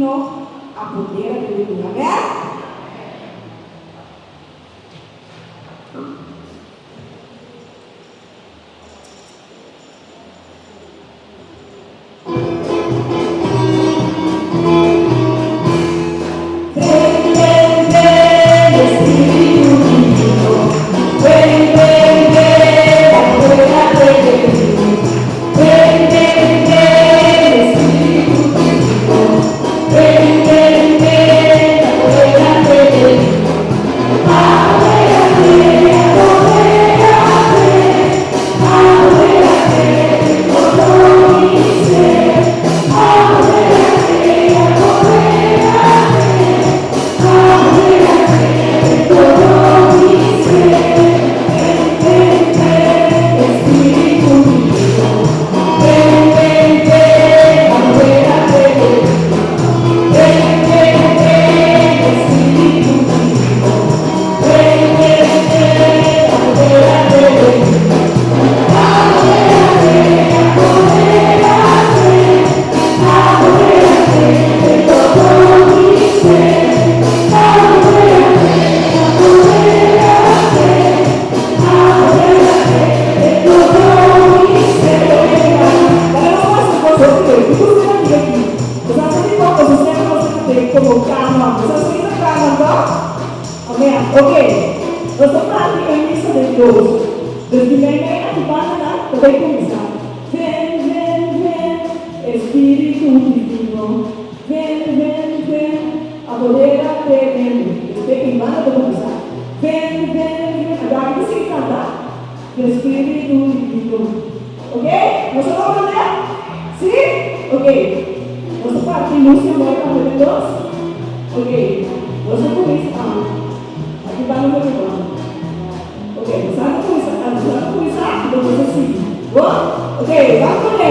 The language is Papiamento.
Divino, apodérate de mí. Amèn? Ven, ven, ven, Espíritu Divino. Ven, ven, ven, apodérate de mí. Ven, ven, ven, Espíritu Divino. Ven, ven, ven, apodérate de mí. Apodérate, apodérate, apodérate de todo mi ser. Apodérate, apodérate, apodérate de todo mi ser. Ven, ven, ven, Espíritu Divino. Ven, ven, ven, apodérate de mí. Ven, ven, ven, Espíritu Divino. Ven, ven, ven, apodérate de mí. Apodérate, apodérate, apodérate de todo mi ser. Apodérate, apodérate, apodérate de todo mi ser. Laga nos pasa un kos hopi leuk. Tur ku ta bira aki, nos a hasi poko, nos semper nos ta kant'é komo kanon. Nos a sigui ta kanon, tòg? Amen. Ok. Nos ta parti e misa den dos. Dus di meimei aki bandanan ta bay kuminsá. Ven, ven, ven, Espíritu Divino. Ven, ven, ven, apodérate de mi. Despues e banda ta kuminsá. Ven, ven, ven. Anto aki ta sigui kanta. Espíritu Divino. Ok? Nos a comprendé? Sí? Ok. Nos ta parti luz i amor tambe den dos? Ok. Nos ta kuminsá. Aki banda nos ta banda. Ok, nos a kuminsá, nos a kuminsá, anto nos ta sigui. Bon? Ok, ban kuné.